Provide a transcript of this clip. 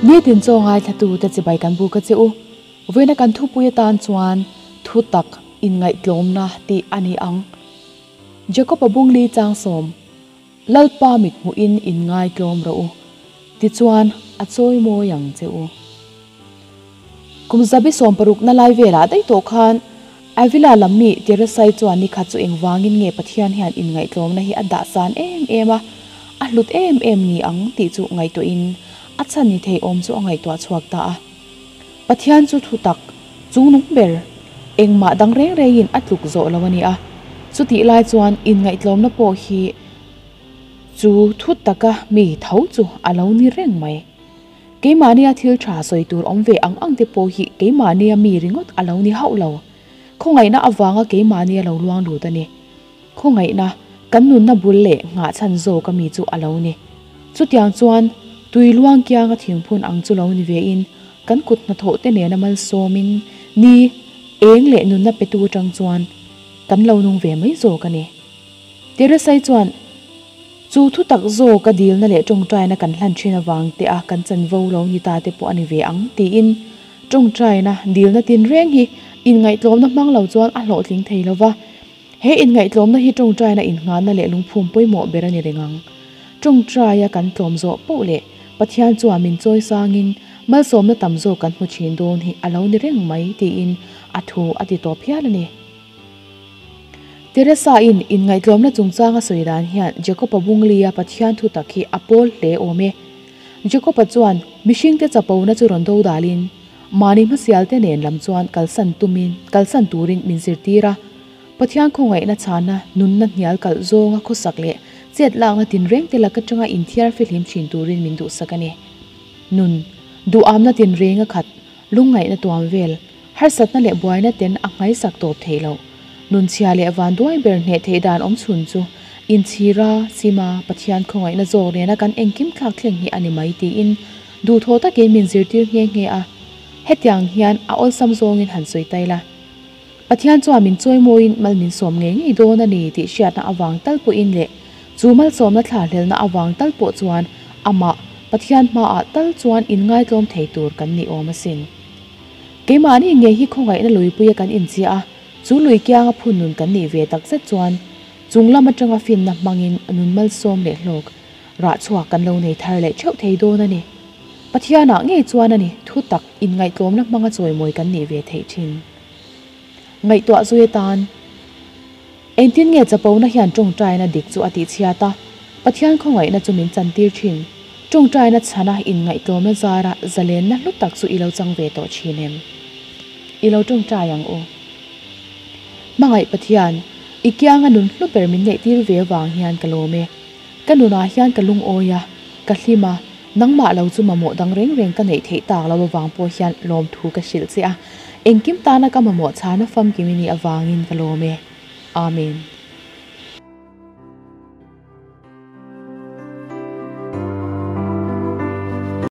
Nitin chaw ngaithlatute chibai kan buk a che u. Vawiina kan thupui atan chuan thutak inngaihtlawmna tih a ni ang. Jakob-a bungli changsawm Lalpa mit hmuhin inngaitlawm rawh u, tichuan a chawi mawi ang che u. Kum zabi sawmparukna lai velah daih tawh khan Avila lam mi Teresai chuan nikhat chu engvangin nge Pathian hian inngaihtlawmna hi a dah san em em a, a hlut em em ni ang tih chu ngaihtuahin a chhan ni thei awm chu a ngaihtuah chhuak ta a. Pathian chu thutak chungnung ber engmah dang reng rengin a tluk zawh lo a ni a, chutih lai chuan inngaihtlawmna pawh hi chu thutaka mi tho chu a lo ni reng mai. Keimahnia thil tha sawi tur awm ve ang ang te pawh hi keimahnia mi ringawt a lo ni hauh lo. Khawngaihna avanga keimahnia lo luang lut a ni. Khawngaihna, kan nunna bul leh nghahchhan zawk a mi chu a lo ni. Chutiang chuan, tui luang kianga thingphun ang chu lo ni vein, kan kut hnathawh te nena malsawmin ni eng leh nunna petu atang chuan kan lo nung ve mai zawk a ni. Teresai chuan, Chu thu tak zawk a dilna leh tawngtaina kan hlan thin avang te a kan chanvo lo ni ta te pawh a ni ve ang tiin tawngtaina dilna tinreng hi inngaihtlawmna hmang lo chuan a hlawhtling thei lo va. He inngaihtlawmna hi tawngtaina innghahna leh lungphum pawimawh ber a ni reng ang. Tawngtaia kan tlawm zawh poh leh Pathian chuan min chawi sangin malsawmna tam zawk kan hmu thin dawn hi a lo ni reng mai tiin a thu a ti tawp hial a ni. Teresa-in inngaihtlawmna chungchang a sawi dan hian Jakob-a bunglia Pathian thu tak hi a pawl hle awm e. Jakob-a chuan mihringte chapona chu rawn do dalin, mahni hmasialte nen lam chuan kalsan tumin kalsan turin min zirtir a. Pathian khawngaihna chhana nunna hnial kalh zawnga khawsak leh chet lakna tinrengte lak atanga inthiar fihlim thin turin min duhsak a ni. Nun duhamna tinrenga khat Lungngaihna tuam vel, harsatna leh buaina ten a nghaisak tawp theih loh. Nunchhia leh vanduai ber hneh theih dan awm chhun chu inchhira, sima, Pathian khawngaihna zawk nena kan engkim thlak thleng hi a ni mai tiin duhthawh takin min zirtir nghe nghe a. Hetiang hian a awlsam zawngin han sawi tai la. Pathian chuan min chawimawiin mal min sawm ngei ngei dawn a ni tih hriatna avang tal pawhin leh chu malsawmna thlahlelna avang tal pawh chuan amah, Pathian hmaah tal chuan inngaitlawm thei tur kan ni awm asin. Keimahni ngei hi khawngaihna luipuia kan inchia a, chu lui kianga phun nun kan nih ve takzet chuan chung lam atanga finna hmangin nun malsawm leh hlawk rah chhuak kan lo nei thar leh theuh thei dawn a ni. Pathianah ngei chuan a ni thu tak inngaihtlawmna hmanga chawimawi kan nih ve theih thin. Ngaihtuah zui atan engtin nge chapona hian tawngtaina dik chu a tihchhiat a, Pathian khawngaihna chu min chantir thin. Tawngtaina chhana inngaihtlawmna zara zalenna hlu tak chu i lo chang ve tawh thin em? I lo tawngtai ang u. Hmangaih Pathian, i kianga nun hlu ber min neihtir ve vang hian ka lawm e. Ka nunah hian ka lungawi a, ka hlim a, nangmah lo chu mamawh dang reng reng ka neih theih tak lo avang pawh hian lawmthu ka hrilh che a, engkim tana ka mamawh chhana famkim i nih avangin ka lawm e. Amen.